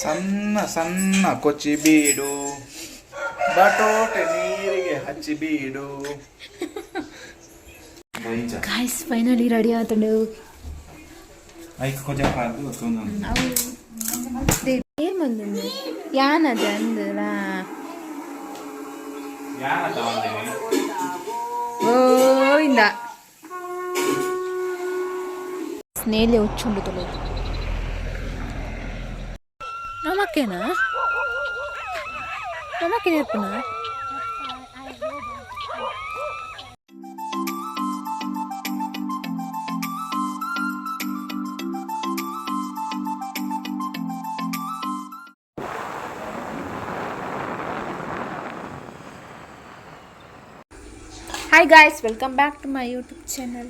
ಸಣ್ಣ ಸಣ್ಣ ಕೊಚ್ಚಿ ಬೀಡು, ಬಟೋಟೆ ನೀರಿಗೆ ಹಚ್ಚಿ ಬೀಡು. ಗಾಯ್ಸ್, ಫೈನಲಿ ರೆಡಿ ಆತಂಡು. ಐಕ್ ಕೊಂಚ ಪಾಡ್ದು. ಏರ್ ಬಂದುಂಡು ಯಾನದ ಅಂದಲಾ? ಯಾನ? ಓ ಇಂದ ಸ್ನೇಲೆ ಉಚ್ಚುಂಡು ತೊಲೆ. ನಮಕ್ಕೇನಾ? ನಮಕ್ಕೆ ನೇರ್ಪುನ? Hi guys, welcome back to my YouTube channel.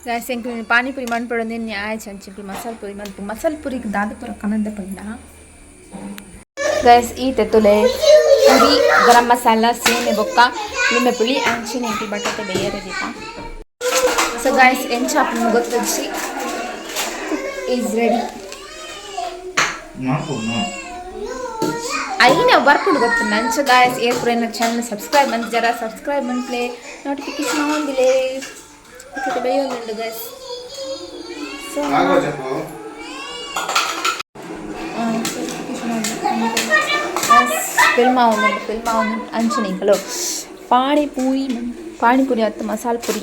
Guys, ಎಂಕ್ಲು pani puri ಮನ್ಪೊಡೊಂದು ಆಯ್ಚ ಅಂಚಿಂಕ್ಲು ಮಸಾಲೆ ಪುರಿ ಮನ್ಪು. ಮಸಾಲೆ ಪುರಿಗೆ ದಾದ ಪೂರ ಕನಂದ ಪಂಡ ಗೈಸ್, ಈ ತೆತ್ತುಲೆ ಪುರಿ, ಗರಂ ಮಸಾಲ, ಸೇಮೆ ಬೊಕ್ಕ ಲಿಂಬೆ ಪುಳಿ ಅಂಚಿನ ಎಂಕ್ಲು ಬಟಾಟೆ ಬೇಯರೆ ದೀಪ. ಸೊ ಗೈಸ್, ಎಂಚ ಆಪುಂಡು ಗೊತ್ತಜ್ಜಿ. Is ready. ಐನ ಬರ್ಪುಂಡು ಗೊತ್ತುಂಡು ಅಂಚ. ಗಾಯ್ಸ್, ಏರ್ ಪೂರ ಚಾನಲ್ ಸಬ್ಸ್ಕ್ರೈಬ್ ಮಂತ್ ಜರ ಸಬ್ಸ್ಕ್ರೈಬ್ ಮನ್ಪ್ಲೆ, ನೋಟಿಫಿಕೇಶನ್ ಆನ್ ದಿಲೆ. ಬೇಯೊಂದುಂಡು ಗೈಸ್. ಸೊ ಫಿಲ್ಮ್ ಆವೊಂದುಂಡು, ಫಿಲ್ಮ್ ಆವೊಂದುಂಡು. ಅಂಚನೆ ಎಂಕಲು ಪಾನಿಪೂರಿ, ಪಾನಿಪುರಿ ಅತ್ತು ಮಸಾಲೆ ಪುರಿ.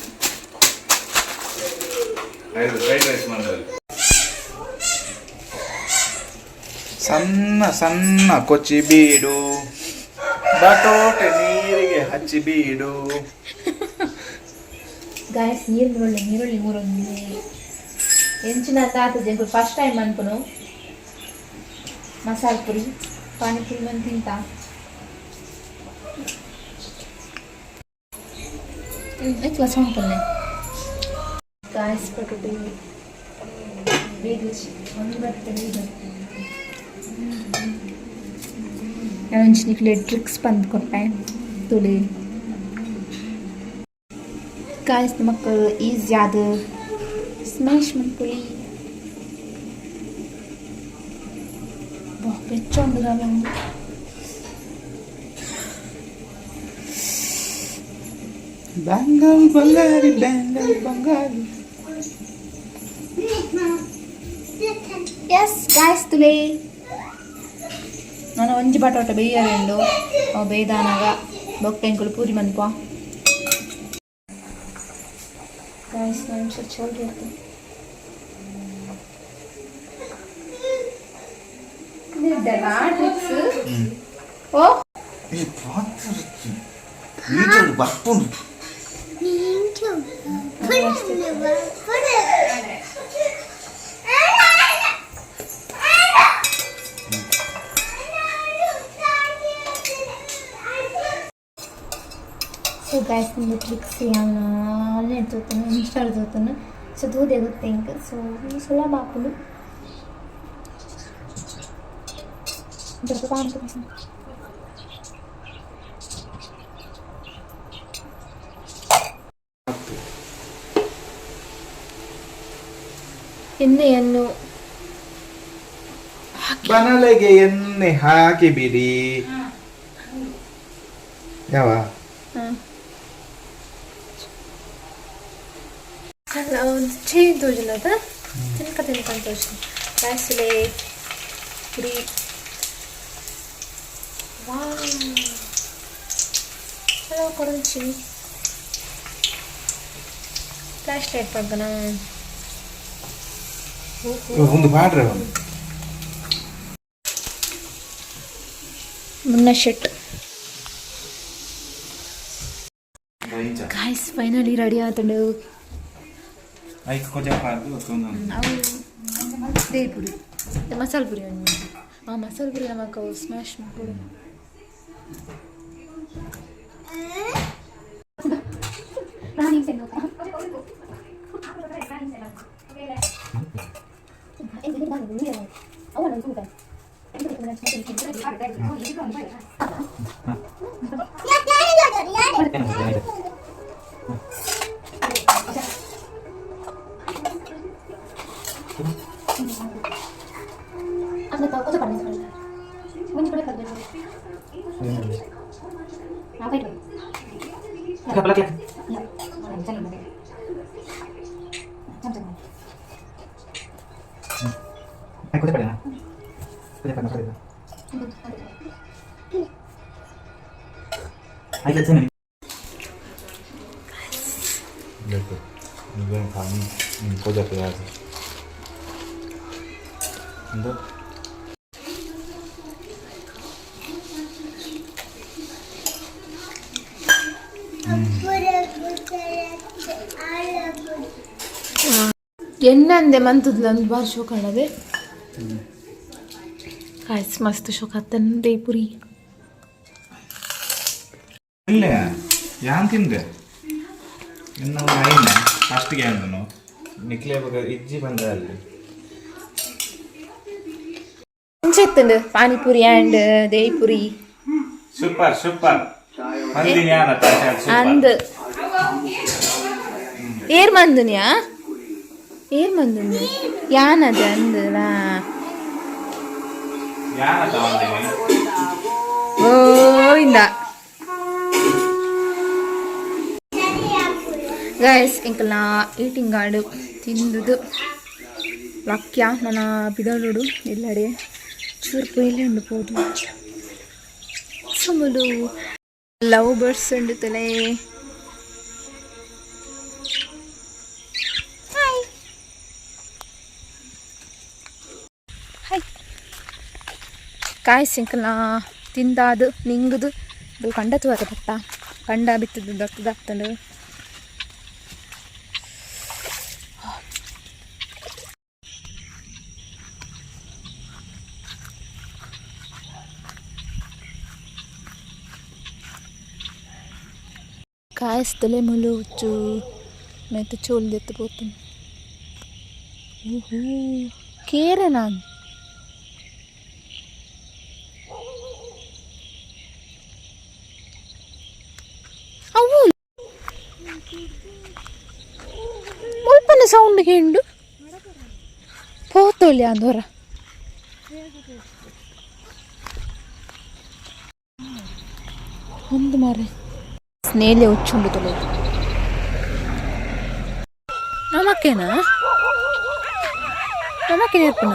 ಫ್ರೈಡ್ ರೈಸ್ ಮಾಡೋದು. ಸಣ್ಣ ಸಣ್ಣ ಕೊಚ್ಚಿ ಬೀಡು, ಬಟೋಟೆ ನೀರಿಗೆ ಹಚ್ಚಿ ಬೀಡು. ಗಾಯ್ಸ್, ನೀರು ನೀರುಳ್ಳಿ ನೀರುಳ್ಳಿ ಮೂರೊಂದು ಎಂಚಿನ ತಾತ ಜಂಕುಲು ಫಸ್ಟ್ ಟೈಮ್ ಅನ್ಪುನು ಮಸಾಲೆ ಪುರಿ. ಪಾನಿಪುರಿ ಮಂತ್ ತಿಂತ ಎಕ್ಲ ಸೌಂಡ್. ಗಾಯ್ಸ್, ಬಟೋಟೆ ಬೇಗಚಿ ಒಂದು ಬಟ್ಟೆ ಬೇಗ. ನಾನು ನಿಕ್ಲೆ ಟ್ರಿಕ್ಸ್ ಬಂದು ಕೊಟ್ಟೆ ತುಳಿ. ಗಾಯ್ಸ್, ನಮಕ್ ಈಸಿ ಆದ ಸ್ಮ್ಯಾಶ್ ಮನ್ಪುಲಿ. ಬೆಚ್ಚ ಉಂಡು ದಾದ. ಬ್ಯಾಂಗಲ್ ಬಂಗಾರಿ, ಬ್ಯಾಂಗಲ್ ಬಂಗಾರಿ. ಎಸ್ ಗಾಯ್ಸ್, ತುಲೆ ನಾನು ಒಂಜಿ ಬಟಾಟೆ ಬೇಯರೆಂಡು. ಅವು ಬೇಯ್ದಾನಾಗ ಬೊಕ್ಕ ಎಂಕುಲು ಪೂರಿ ಮನ್ಪ. ಗಾಯ್ಸ್, ನಾನು ಚೋಲ್ ಇರ್ತೇನೆ. ಟ್ರಿಕ್ಸ್ ಓ. ಈ ಪಾತ್ರ ಈಟೋಡು ಬರ್ಪುಂಡು. ಸೊ ಗಾಯ್ಸ್, ನಿಮಗೆ ಟ್ರಿಕ್ಸ್ ಆನ್ಲೈನ್ ತೋತನು, ಇನ್ಸ್ಟಾಲ್ ತೋತನು. ಸೊ ದೂದೆ ಗೊತ್ತೆ ಇಂಕ್. ಸೊ ಸುಲಭ ಆಪುಂಡು. ಎಣ್ಣೆಯನ್ನು ಬನಲೆಗೆ ಎಣ್ಣೆ ಹಾಕಿ ಬಿಡಿ. ಯಾವ? ಚೇಂಜ್ ತೋಜುಂಡತ ತಿನ್ಕ ತಿನ್ಕ ಅಂತ ತೋಜುಂಡು. ಗಾಯ್ಸುಲೆ ಪುರಿ. ವಾವ್, ಹಲೋ ಕೊಡಂಚಿ. ಫ್ಲಾಶ್ ಲೈಟ್ ಪಡ್ದನ. ಒಂದು ಪಾಡ್ರೆ. ಮುನ್ನ ಶೆಟ್. ಗಾಯ್ಸ್, ಫೈನಲಿ ರೆಡಿ ಆತಂಡು. ಐಕ್ ಕೊಂಚ ಪಾಡ್ದು. ಅವು ಪುರಿ, ಮಸಾಲೆ ಪುರಿ ಒಂದು. ಆ ಮಸಾಲೆ ಪುರಿ ನಮಕ್ ಸ್ಮ್ಯಾಶ್ ಮಾಡ್ಕೊಡು. ಎಣ್ಣಂದೆ ಮಂತುದ್ಲಂದು ಬಾರಿ ಶೋಕ ಆಡದೆ. ಕಾಯ್ಸ್ ಮಸ್ತ್ ಶೋಕ ತಂದೆ ಪುರಿ. ಇಲ್ಲ, ಯಾನ್ ತಿಂದೆ ಇನ್ನು ಐನ ಫಸ್ಟ್ಗೆ ಅಂದನು ನಿಕ್ಲೆ ಬಗ ಇಜ್ಜಿ ಬಂದ ಅಲ್ಲಿ. ಇಂಚೆತ್ತುಂಡು ಪಾನಿಪುರಿ ಆ್ಯಂಡ್ ದೇವಿಪುರಿ? ಸೂಪರ್ ಸೂಪರ್ ಮಂದಿನಿ ಯಾನ. ಅಂದ್ ಏರ್ ಮಂದುನ್ಯಾ, ಏರ್ ಮಂದುಂದು ಯಾನದ ಅಂದಲಾ? ಯಾನ ತಗೊಂಡಿನಿ. ಓ ಇಂದ ಗೈಸ್, ಎಂಕಲ್ನ ಈಟಿಂಗ್ ಆಡು ತಿಂದುದು ಲಕ್ಯ ನನ್ನ ಬಿದಳುಡು ಇಲ್ಲಡೆ ಚೂರು ಪೊಯ್ಲೆ ಉಂಡು ಪೋದು ಸುಮುಲು. ಲವ್ ಬರ್ಡ್ಸ್ ಉಂಡು ತಲೆ. Hi hi. ಕಾಯ್ ಸಿಂಕಲ್ನ ತಿಂದಾದು ನಿಂಗುದು ಇದು ಕಂಡ ತೂವರ ಬತ್ತ ಕಂಡ ಬಿತ್ತದು ದತ್ತದಾಗ್ತಂಡು. ಕಾಯಿಸ್ತಲೆ ಮುಲು ಹುಚ್ಚು ಮೆತ್ತ ಚೋಲ್ ದೆತ್ತು ಪೋತುಂಡು. ಓಹೋ, ಕೇರನಾ? ಅವು ಮುಲ್ಪನ ಸೌಂಡ್ ಕೇಂಡು ಪೋತೊಲಿ ಅಂದೋರ. ಒಂದು ಮಾರೆ ಸ್ನೇಲೆ ಹುಚ್ಚುಂಡು ತೊಲೆ. ನಮಕ್ಕೇನಾ, ನಮಕ್ಕೆ ನೇರ್ಪುನ?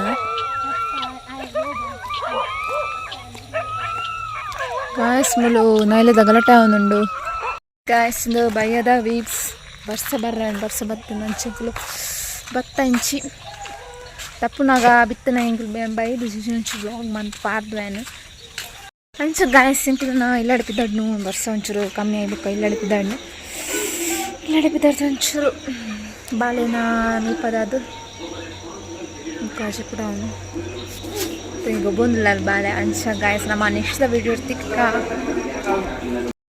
ಗಾಯ್ಸ್, ಮುಲು ನೈಲದ ಗಲಾಟೆ ಒಂದುಂಡು ಗಾಯ್ಸ್. ಇಂದು ಬಯ್ಯದ ವೀಪ್ಸ್ ಬರ್ಸ ಬರ್ರ ಬರ್ಸ ಬತ್ತ ನಂಚೆಂಕುಲು ಬತ್ತ ಇಂಚಿ ತಪ್ಪುನಾಗ ಬಿತ್ತನ ಎಂಕುಲು ಬೈದು ಒಂಚೂರು ಬ್ಲಾಗ್ ಮಂತ್ ಪಾರ್ದ್ವೇನು ಅಂಚ. ಗಾಯ್ಸ್, ಎಂಕುಲು ನಾ ಇಲ್ಲಡೆ ಪಿದಡ್ನು. ಬರ್ಸ ಒಂಚೂರು ಕಮ್ಮಿ ಆಗ್ಬೇಕು, ಇಲ್ಲಡೆ ಪಿದಡ್ನು. ಇಲ್ಲಡೆ ಪಿದಡ್ದು ಒಂಚೂರು ಬಾಳೆನ ನೀಪದಾದು ಕಾಜಿ ಕೂಡ ಅವನು ಈಗ ಗೊಬ್ಬೊಂದಿಲ್ಲ ಬಾಳೆ. ಅಂಚ ಗಾಯ್ಸ್, ನಮ್ಮ ನೆಕ್ಸ್ಟ್ ವಿಡಿಯೋ ತಿಕ್ಕ.